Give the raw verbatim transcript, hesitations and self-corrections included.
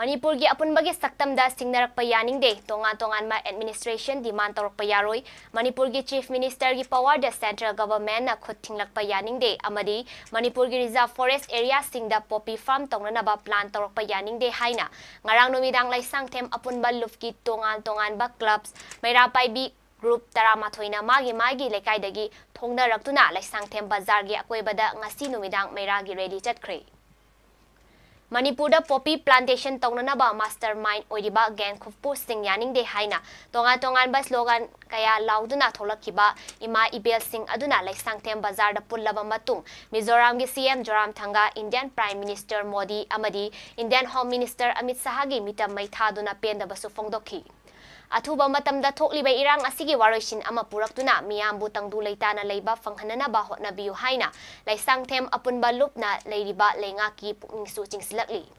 ꯃꯅꯤꯄꯨꯔꯒꯤ ꯑꯄꯨꯟꯕꯒꯤ ꯁꯛꯇꯝꯗ ꯁꯤꯡꯅꯔꯛꯄ ꯌꯥꯅꯤꯡꯗꯦ, ꯇꯣꯉꯥꯟ ꯇꯣꯉꯥꯟꯕ administration demand ꯇꯧꯔꯛꯄ ꯌꯥꯔꯣꯏ, ꯃꯅꯤꯄꯨꯔꯒꯤ Chief Ministerꯒꯤ powerꯗ central governmentꯅ ꯈꯨꯠ ꯊꯤꯡꯂꯛꯄ ꯌꯥꯅꯤꯡꯗꯦ ꯑꯃꯗꯤ ꯃꯅꯤꯄꯨꯔꯒꯤ reserve forest areaꯁꯤꯡꯗ poppy farm ꯇꯧꯅꯅꯕ plan ꯇꯧꯔꯛꯄ ꯌꯥꯅꯤꯡꯗꯦ ꯍꯥꯏꯅ ꯉꯔꯥꯡ ꯅꯨꯃꯤꯗꯥꯡ ꯂꯩꯁꯥꯡꯊꯦꯝ ꯑꯄꯨꯟꯕ ꯂꯨꯞꯀꯤ ꯇꯣꯉꯥꯟ ꯇꯣꯉꯥꯟꯕ clubs, ꯃꯩꯔꯥ ꯄꯥꯏꯕꯤ group ꯇꯔꯥꯃꯥꯊꯣꯏꯅ ꯃꯥꯒꯤ ꯃꯥꯒꯤ ꯂꯩꯀꯥꯏꯗꯒꯤ ꯊꯣꯡꯅꯔꯛꯇꯨꯅ ꯂꯩꯁꯥꯡꯊꯦꯝ ꯕꯖꯥꯔꯒꯤ ꯑꯀꯣꯏꯕꯗ ꯉꯁꯤ ꯅꯨꯃꯤꯗꯥꯡ ꯃꯩꯔꯥꯒꯤ rally ꯆꯠꯈ꯭ꯔꯦ꯫ ꯃꯅꯤꯄꯨꯔꯗ poppy plantation ꯇꯧꯅꯅꯕ mastermind ꯑꯣꯏꯔꯤꯕ gang ꯈꯨꯠꯄꯨꯁꯤꯡ ꯌꯥꯅꯤꯡꯗꯦ ꯍꯥꯏꯅ ꯇꯣꯉꯥꯟ ꯇꯣꯉꯥꯟꯕ slogan ꯀꯌꯥ ꯂꯥꯎꯗꯨꯅ ꯊꯣꯛꯂꯛꯈꯤꯕ ꯏꯃꯥ ꯏꯕꯦꯜꯁꯤꯡ ꯑꯗꯨꯅ ꯂꯩꯁꯥꯡꯊꯦꯝ ꯕꯖꯥꯔꯗ ꯄꯨꯜꯂꯕ ꯃꯇꯨꯡ ꯃꯤꯖꯣꯔꯥꯝꯒꯤ CM ꯖꯣꯔꯥꯝꯊꯪꯒ, Indian Prime Minister Modi ꯑꯃꯗꯤ Indian Home Minister ꯑꯃꯤꯠ ꯁꯍꯥꯒꯤ ꯃꯤꯇꯝ ꯃꯩ ꯊꯥꯗꯨꯅ ꯄꯦꯟꯗꯕꯁꯨ ꯐꯣꯡꯗꯣꯛꯈꯤ꯫ ꯑꯊꯨꯕ ꯃꯇꯝꯗ ꯊꯣꯛꯂꯤꯕ ꯏꯔꯥꯡ ꯑꯁꯤꯒꯤ ꯋꯥꯔꯣꯏꯁꯤꯟ ꯑꯃ ꯄꯨꯔꯛꯇꯨꯅ ꯃꯤꯌꯥꯝꯕꯨ ꯇꯪꯗꯨ ꯂꯩꯇꯥꯅ ꯂꯩꯕ ꯐꯪꯍꯟꯅꯅꯕ ꯍꯣꯠꯅꯕꯤꯌꯨ ꯍꯥꯏꯅ ꯂꯩꯁꯥꯡꯊꯦꯝ ꯑꯄꯨꯟꯕ ꯂꯨꯞꯅ ꯂꯩꯔꯤꯕ ꯂꯩꯉꯥꯛꯀꯤ ꯄꯨꯛꯅꯤꯡꯁꯨ ꯆꯤꯡꯁꯤꯜꯂꯛꯂꯤ꯫